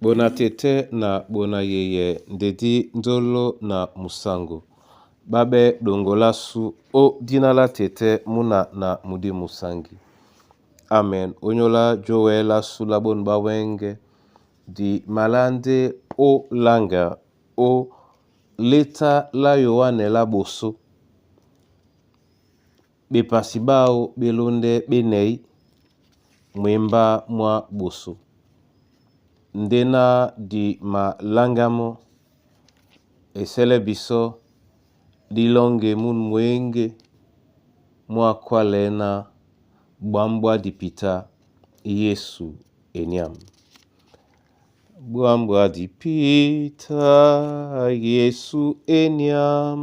Bona tɛ́tɛ́ na bona yeyɛ nde dí ndolo na musaŋgo ɓá ɓɛ́ ɗoŋgo lásu ó dina lá tɛ́tɛ́ múna na mudi musaŋgi. Amen. Ónyólá jówɛ lásu lá bôn ɓá wɛ́ŋgɛ̄, di malá ndé ó laŋga ó léta lá Yoane lá ɓosó, ɓepasi ɓáō ɓé lóndɛ́ ɓénɛí mwembá mwá ɓosó. Ndéná di maláŋgá mɔ́, esɛ́lɛ́ bisɔ́ dí lɔ́ŋgɛ́ mún mwěŋgé mú akwálɛɛ́ ná ɓwǎm̀ ɓwá dipitá Yésu eniám. Ɓwǎm̀ ɓwá dipitá Yésu eniám.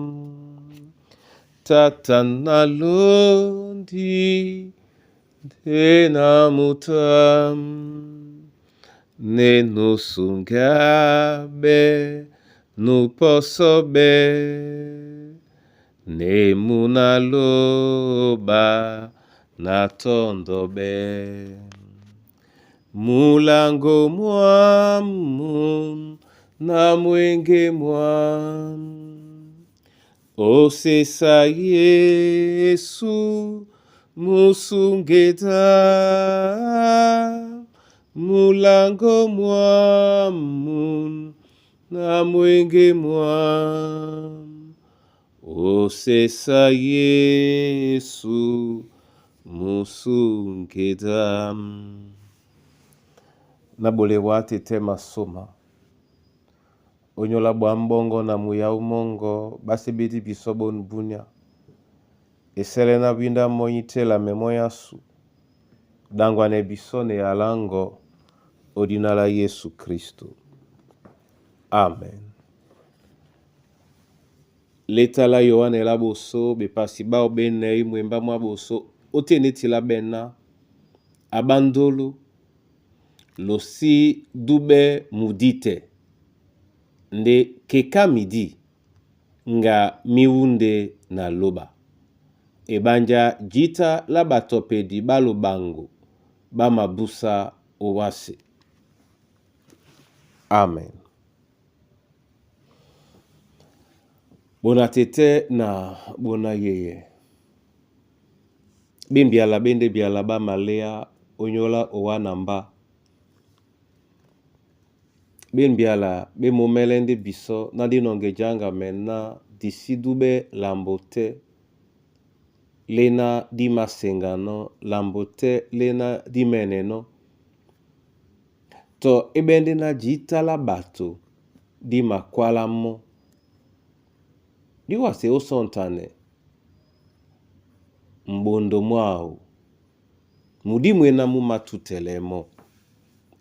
Tata na londi nde na mutam ne nusunga be nuposo be ne muna loba na tondo be mulango mwamu na mwenge mwamu osesa Yesu musungeda mulango mwamu na mwenge mwamu osesa Yesu musungeda. Na bolewa tete masoma onyola bwa mbongo na muyau mongo basebedi biso bonu bunia esele na bwinda monyi tela me moyasu dangwane biso ne yalango odina la Yesu Kristo. Amen. Leta la Yoane la boso bepasi bao benei mwemba mwa boso ote neti la bena abandolo losi dube mudite nde keka midi nga miwunde na loba ebanja jita la batopedi balobango ba mabusa owase. Amen. Bona tete na bona yeye bembiala bende biala ba malea onyola owa na mba bembiala bemomele nde biso na dinonge janga mena disi dube lambo te lena di masengano lambo te lena di meneno to ebende na jita la bato di makwala mo diwase osontane mbondo mwao mudi mwena mu matutelemo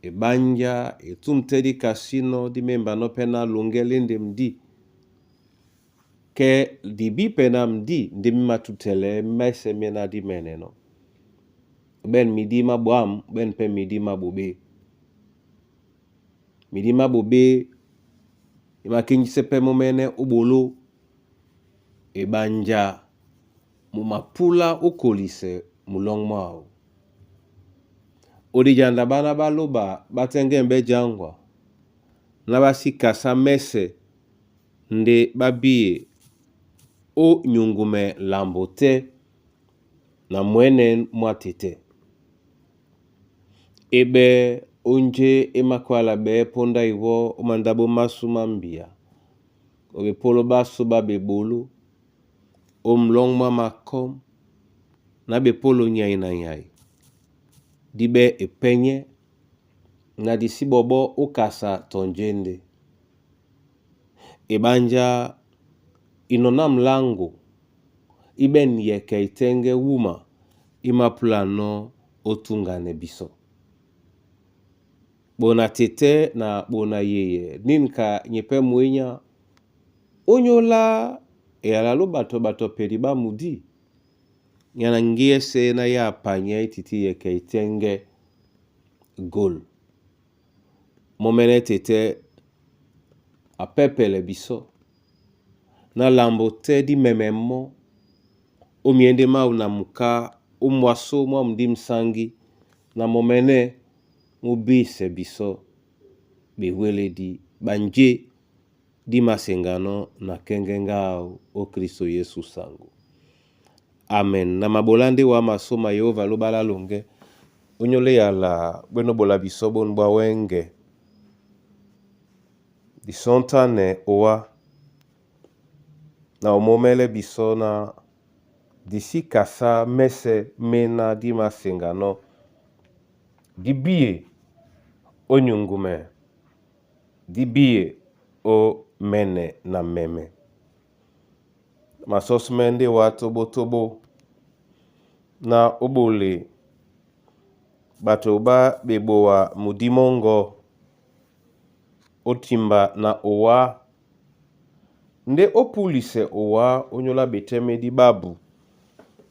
ebanja etumte di kasino di memba no pe na longele nde mdi ke dibi pe na mdi nde mi matutele mese mena di meneno ben midi mabwam ben pe midi mabobe midi mabobe imakenyise pe momene obolo ebanja mumapula okolise mulong mwao odijanda bana baloba batenge mbe jangwa na basikasa mese nde babiye o nyungume lambo te na mwene mwa tete ebe onje emakwala be ponda iwo omandabo masu mambia obepolo baso babebolo omulong mwa makom na bepolo nyai na nyai dibe epenye na disi bobo okasa tonjende ebanja inona mlango iben yeke itenge wuma imapulano otungane biso bona tete na bona yeye ninka nyepe mwenya onyola eyala lo bato bato peli ba mudi nyana ngiese na ya panye ititi yeke itenge gol momene tete apepele biso na lambo te di meme mo omiende mau na muka omwaso mwa mudi msangi na momene mubise biso Beweledi bá njé di maseŋganɔ́ na kɛ́ŋgɛ́ ŋgáw ó Kristo Yesu Sango. Amen. Na mabolá ndé wǎ masó ma Yehova lóba lá longɛ, onyóla eyala bwé nú bola bisɔ́ bôn bwá wɛ́ŋgɛ. Disɔ́ntánɛ owá na omómɛ́lɛ́ bisɔ́ ná di sí kasá mɛ́sɛ̄ méná dí māseŋganɔ́, dí bíe ó nyuŋgumɛ, dí bíe ó mɛ́nɛ́ na mɛmɛ. Na masɔ́símɛ́ ndé wǎ tóbótóbó ná ó ɓole ɓato ɓá ɓeboa mudí mɔ́ŋgɔ̄ ó timba na owá ndé ó púlisɛ owá ónyólá ɓetɛ́mɛdí ɓábu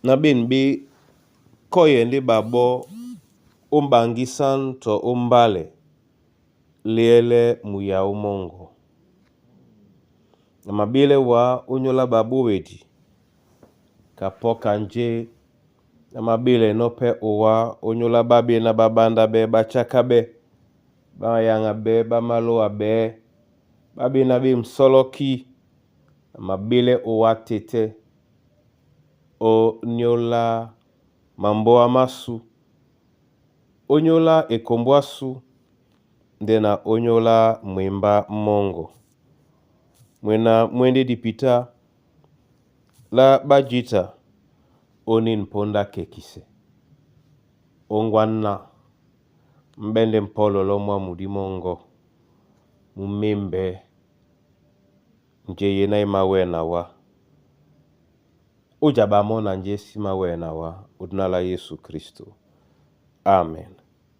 ná ɓên ɓé kɔ́yɛ ndé ɓaɓɔ́ ó mɓaŋgísán tɔ ó mbálɛ léɛ́lɛ́ muyaó mɔ́ŋgɔ. Na maɓílɛ́ wǎ ónyólá ɓaɓówedi ka pɔ́ ka njé ná maɓílɛnɔ́ pɛ́ owá ónyólá ɓáɓéná ɓá ɓándáɓɛ́ ɓá chákáɓɛ́, ɓá mayaŋaɓɛ́, ɓá málóaɓɛ́, ɓáɓéná ɓé m̀sɔ́lɔ́kí, na maɓílɛ́ owá tɛ́tɛ́ ónyólá mambóa másū, ónyólá ekombo ásū, ndé na ónyólá mwembá mɔ́ŋgɔ. Mwena mwé ndé dipitá lá ɓá jǐta ó nín póndá kekisɛ. Óŋgwánná m'ɓɛ́ ndé mpɔ́lɔ̀lɔ́ mwá mudí mɔ́ŋgɔ̄ mú mémbɛ̌ njé ná e māwɛ́nɛ wá. Ó jaba mɔ́ na njé é sí māwɛ́nɛ wá, ó dina lá Yésu Kristo. Amen.